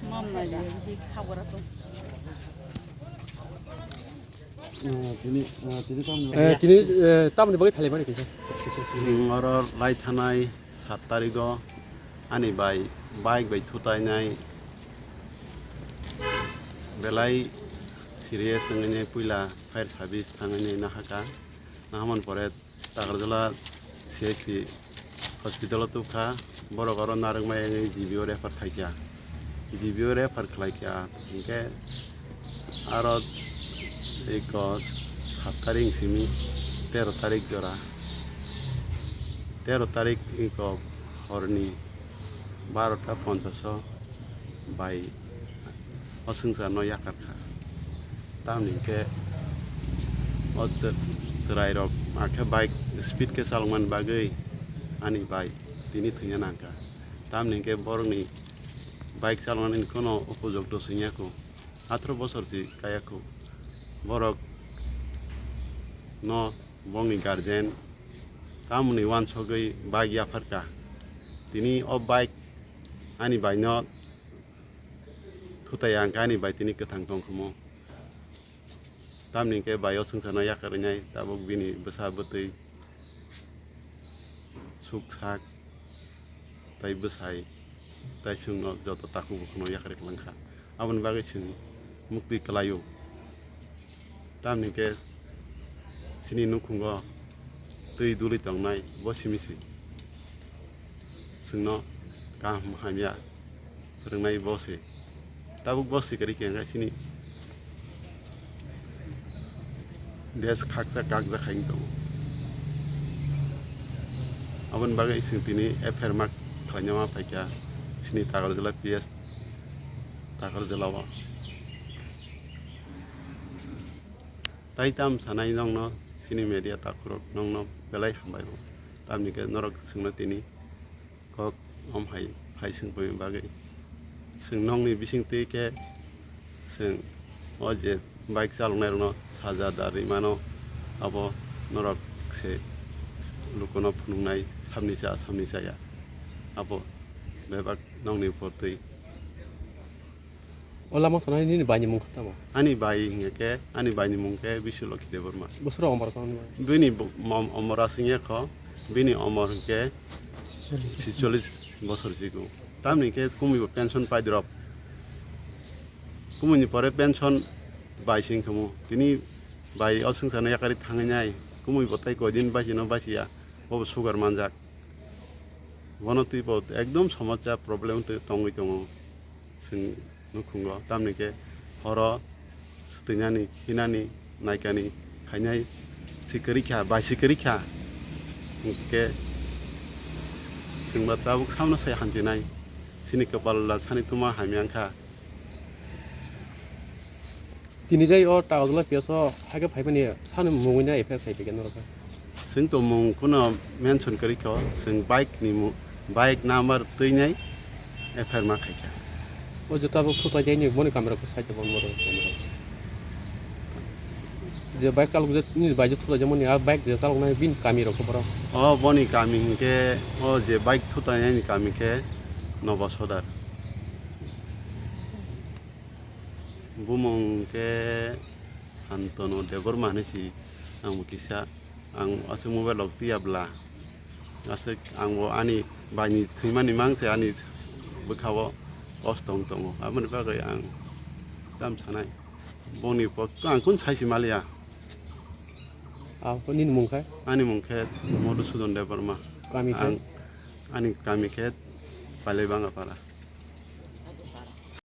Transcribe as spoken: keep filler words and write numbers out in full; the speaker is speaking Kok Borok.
Mam nai di, di khabura to. Eh, tini, eh, tini tamni Eh, tini, eh, tamni bagwi phailai mani kaisa. Chwng oro lai thanai sat tarigo ani bai bike bai thutainai belai serious wngwi puila fire service thangwi nahaka. Nahamani pore Takarjala C H C hospital o tubkha, borok oro narwkmai wngwi G B o refer khaikha. G B o refer khlaikha, hinkhe aro eko sat tarik simi tero tarik jora, tero tarik eko horni barota ponchash o bai o swngcharno yakarkha. Tamni hinkhe o chw-, chwrairok akhe bike speed khe chalokmani bagwi ani bai tini thwina nangkha. Tamni hinkhe borokni bike chaloknani kheno upojukto swngya kho, atharoh bosor se kaya kho. Borok no bongni guardian tamoni wansogwi bike yapharkha. Tini o bike ani baino thutai ang khe ani bai tini kwthang tong khumo. Tamni hinkhe bai o swngcharno yakarwi nai tabuk bini bwsa bwtwi suk sak tai bwsai tai chwngno joto takhuk bukhukno yakarwi kwlangkha. Aboni bagwi chwng muktwi kwlaio. Tamni hinkhe chini nukhungo twi duli tongnai bo simi se. Chwngno kaham hamya phwrwngnai bo se. Tabuk bo se kwrwi khe hinkhe chini desh khakchak kakjak hai wng tongo. Aboni bagwi chwng tini F I R mark khlaina ma phaikha chini Takarjala P S Takarjala o. Tai tam sanai nongno chini media takhurok nongno belai hambai o. Tamni khe norok chwngno tini kok om hai phai swngpaimani bagwi. Chwng nongni bisingtwi khe chwng o je bike chaloknairokno saja da rwi mano, abo norok se lukuno phunuknai samni cha samni chaya. Abo bebak nongni upor twi. O lama sana nini baini mung kha tamo? Ani bai hinkhe, ani baini mung khe Bisu Lokhi Debbarma. Bosoro omor kha nini bai? Bini bo-, mom-, omor aswk ya kho, bini omor hinkhe sicholish bosor sigo. Tamni hinkhe kumui bo pension pai drop. Kumui ni pore pension bai sing khamu. Tini bai o swngcharno yakarwi thangwi nai. Kumui bo tai koi din bachino bachiya. Bo bo sugar manjak. Bono twi bo ekdom somosa problem twi tongwi tongo. Chwng nukhungo, tamni khe horo swtwinani, hinani, naikani, khainai si kwrwi kha, bai si kwrwi kha. Hinkhe chwngba tabuk samno sai hamchinai, chini kwpal la sani tuma hamya wngkha. Tini jai o Takarjala P S o haikhe phaimani sani mungwi na F I R khai phaikha norok khe? Chwng to mung kuno mention kwrwi kho, chwng bike ni mu-, bike number twi nai F I R ma khaikha. O je tabuk thutai jaini boni kamirok khe side o boni borok. Je bike chalok je nini bai je thutai jamani a bike je chaloknai bini kamirok khe borok. O boni kami hinkhe o je bike thutai nai ni kami khe Nobo Sodar. Bumung khe Santanu Debbarma hinwi si, ang bo kisa, ang aswk mobile rok twiya bwla, aswk ang bo ani baini thwimani mang se ani bwkha o kosto wng tongo, aboni bagwi ang tam sanai boni pok ang kunu sai se maliya. Abo nini mung khe? Ani mung khe Madhusudan Debbarma. Kami khe? Ang, ani kami khe Pailaibanga para.